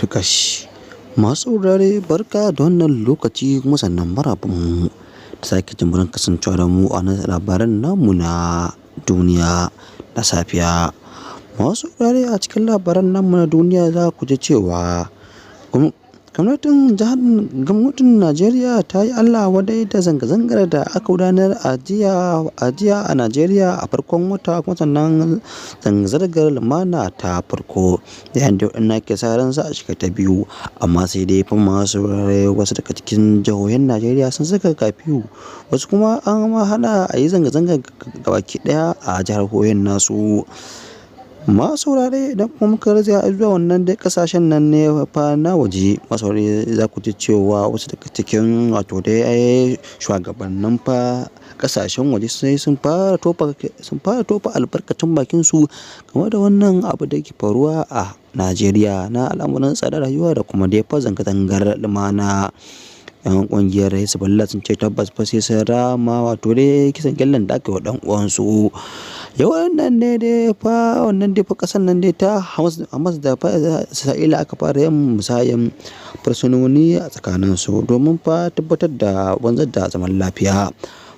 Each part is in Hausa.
Tukash. Masu saurare, barka da wannan lokaci, kuma sannan marhabanmu da sake jimurin kasancewa da mu a nan labaran namu na duniya da safiya. Masu saurare, a cikin labaran namu na duniya za ku ji cewa gwamnatin Najeriya ta yi Allah wadai da zanga-zangar da aka gudanar a jiya a Najeriya a farkon wata, kuma sannan zanga-zangar lumana ta farko, yayin da waɗanda ke sa ran za a shiga ta biyu. Amma sai dai fa, masu saurare, wasu daga cikin jihohin Najeriya sun saka kafiyu, wasu kuma an ma hana a yi zanga-zangar gabaki ɗaya a jihohin nasu. Masu saurare, idan kuma muka garzaya zuwa wannan dai kasashen nan ne fa na waje, masu saurare, za ku ji cewa wasu daga cikin wato dai shugabannin fa kasashen waje sai sun fara tofa albarkacin bakin su game da wannan abu da ke faruwa a Najeriya na al'amuran tsadar rayuwa da kuma dai fa zanga-zangar lumana. Yan kungiyar Hezbollah sun ce tabbas fa sai sun rama wato dai kisan gillan da aka yi wa dan uwansu. Yawan nan ne dai fa wannan dai fa kasan nan dai ta Hamas da fa Isra'ila aka fara yin musayan fursunoni a tsakanin su domin fa tabbatar da wanzar da zaman lafiya.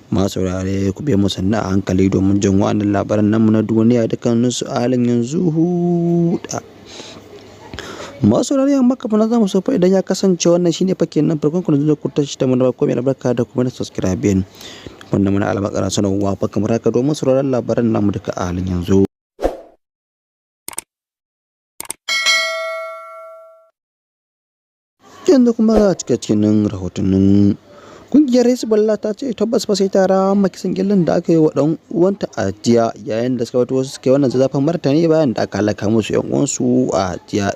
Masu saurare, ku biyo mu sannu a hankali domin jin wa'annan labaran namu na duniya dukkaninsu a halin yanzu. Da masu saurare, amma kafin nan, za mu so fa idan ya kasance wannan shine fa kenan farkon ku da ku tashi ta mana ko mai albarka da kuma na subscribe, wannan muna alamar ƙarar sanarwa fa kamar haka, domin sauraron labaran namu duka a halin yanzu. Yanzu kuma za a cika cikin rahotannin. Kungiyar Hezbollah ta ce tabbas fa sai ta rama kisan gillan da aka yi wa dan uwanta a jiya, yayin da suka wasu suka yi wannan zafin martani bayan da aka halaka musu yan uwansu a jiya,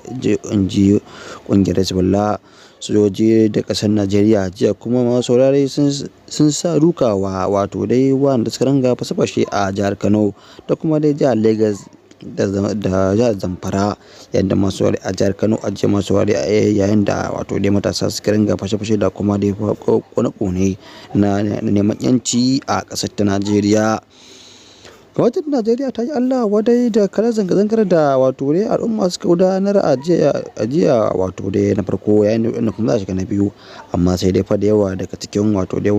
in ji kungiyar Hezbollah. Sojoji da kasar Najeriya jiya kuma, masu saurare, sun sa dukawa wato dai wanda suka ringa fashe-fashe a jihar Kano da kuma dai jihar Lagos da jihar Zamfara. Yadda masu saurare, a jihar Kano a jiya, masu saurare, yayin da wato dai matasa suka ringa fashe-fashe da kuma dai kone-kone na neman yanci a ƙasar ta Najeriya. Gwamnatin Najeriya ta yi Allah wadai da kalar zanga-zangar da wato dai al'umma suka gudanar a jiya, wato dai na farko, yayin da kuma za a shiga na biyu. Amma sai dai fa da yawa daga cikin wato dai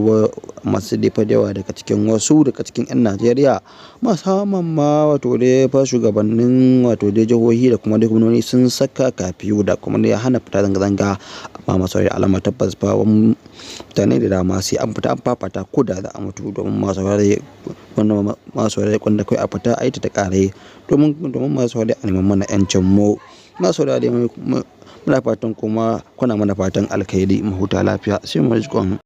amma sai dai fa da yawa daga cikin wasu daga cikin 'yan Najeriya, musamman ma wato dai fa shugabannin wato dai jihohi da kuma dai gwamnoni, sun saka kafiyu da kuma dai hana fita zanga-zanga. Amma masu alama tabbas fa mutane da dama sai an fita an fafata ko da za a mutu, domin masu saurare, wannan masu saurare, kwanda kai a fita a yi ta kare domin masu saurare, a neman mana 'yancin mu. Masu saurare, muna fatan kuma kuna mana fatan alkhairi. Mu huta lafiya, sai mu jikon.